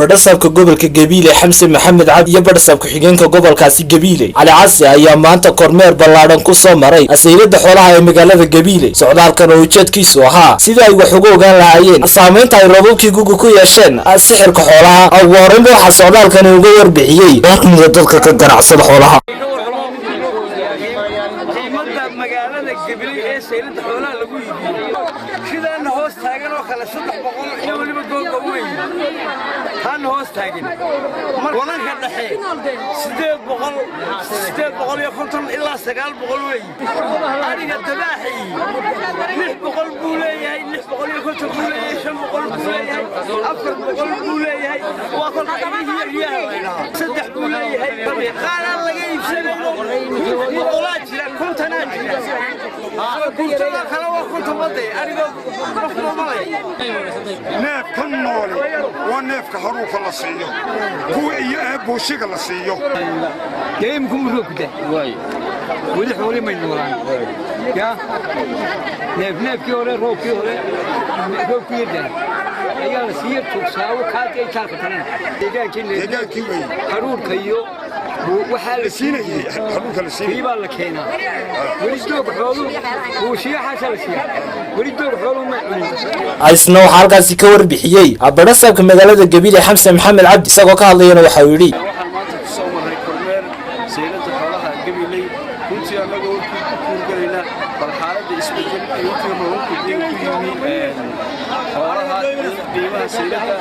Badhasaabka gobolka Gabiile Xamse Maxamed Cabdi iyo badhasaab ku-xigeenka gobolkaasi Gabiile Cali Casi ayaa maanta kormeer ballaadhan ku soo maray saylada xoolaha ee magaalada Gabiile. Socdaalkan oo ujeedkiisu ahaa sidii ay wax uga ogaan lahaayeen saamaynta ay roobabkii guga ku yeesheen sixirka xoolaha. Ugu horreynba waxaa socdaalkani uga warbixiyey qaar kamida dadka ka ganacsada xoolaha. Qiimada magaalada Gabiley ee saylada xoolaha lagu iibiyo sidaana hoos taagan oo kale 300 iyo weliba googa weyn taana hoos taagan. Wadanka dhexe 800, 850 ilaa 900 weey. Ariga dabaaxii 600 buu leeyahay, 650 buu leeyahay, 500 buu leeyahay, 400 buu leeyahay. Waa kolka ilmihii riyaha la yidhaahdo 3 buu leeyahay. Qaaraan laga iibsanayno boqolaa jira, 50-aa jira. Gurtada kale waa 50 bade arigoo nafmamale. Neefka nooli waa neefka haruuka la siiyo, kuwa iyo eebbuushiga la siiyo. Dee iminku roogda weli xooli may noolaan ya neefneefkii hore, roobkii hore, roobkii yardan ayaa la siiya tugsaawo kaatay taalka kalena deegaankii. Deegaankii wey. Haruurka iyo waxaa la siinayey haruurka la siinayey. Kii baa la keenaa weli doog xoolu buushiyaxaasaa la siiyaa, weli doog xoolu ma cunin. Isna waxaa halkaasi ka warbixiyey badhasaabka magaalada Gabiile Xamse Maxamed Cabdi. Isagoo ka hadlayana waxa uu yidhi: Waxaan maanta ku soo marray kormeer saylada xoolaha Gabiley. Runtii annagoo ku kuurgalayna bal xaaladda isbedel ee intii roobabku dee ku yimi xoolaha iyo qiimaha saylada.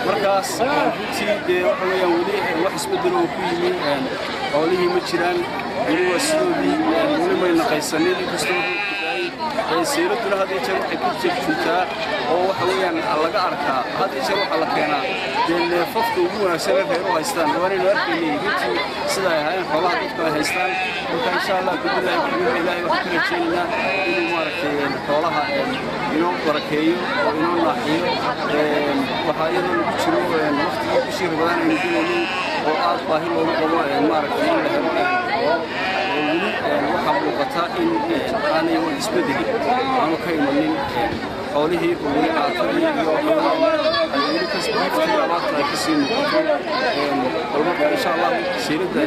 Markaas runtii dee waxa weeyaan weli wax isbedel oo ku yimi xoolihii ma jiraan, weli waa sidoodii, weli may naqaysanin inkastoo roobku daayey. Sayladuna had iyo jeer waxay ka jirjuntaa oo waxa weeyaan laga arkaa had iyo jeer waxaa la keenaa dee neefafka ugu wanaagsan ee reeru haystaan. Waanaynu arkaynay runtii sida ay ahaayeen xoolaha dadku ay haystaan. Marka insha Allah bidillahi kariim Ilaahay waxaan ka rajaynaynaa inuu maaragtay xoolaha inoo barakeeyo oo inoo naaxiyo. Waxaa iyadoo lagu jiro waqtigii bishii Ramadaan aynu gelaynay oo aad baahi loogu qabo maaragtay in la helo xoolo, weli waxaa muuqata in aanay wax isbedeli aanu ka imanin xoolihii, oo weli caatadii iyo ay weli diiftii abaarta ay kasii muuqato. Bal marka insha Allah sayladda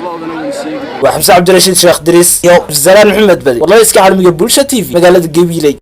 lo'dana waynu seegi. Waa Xamse Cabdirashiid Sheekh Diriis iyo Cabdisalaan Maxamed Badi, warlayska caalamiga Bulsha TV, magaalada Gabiiley.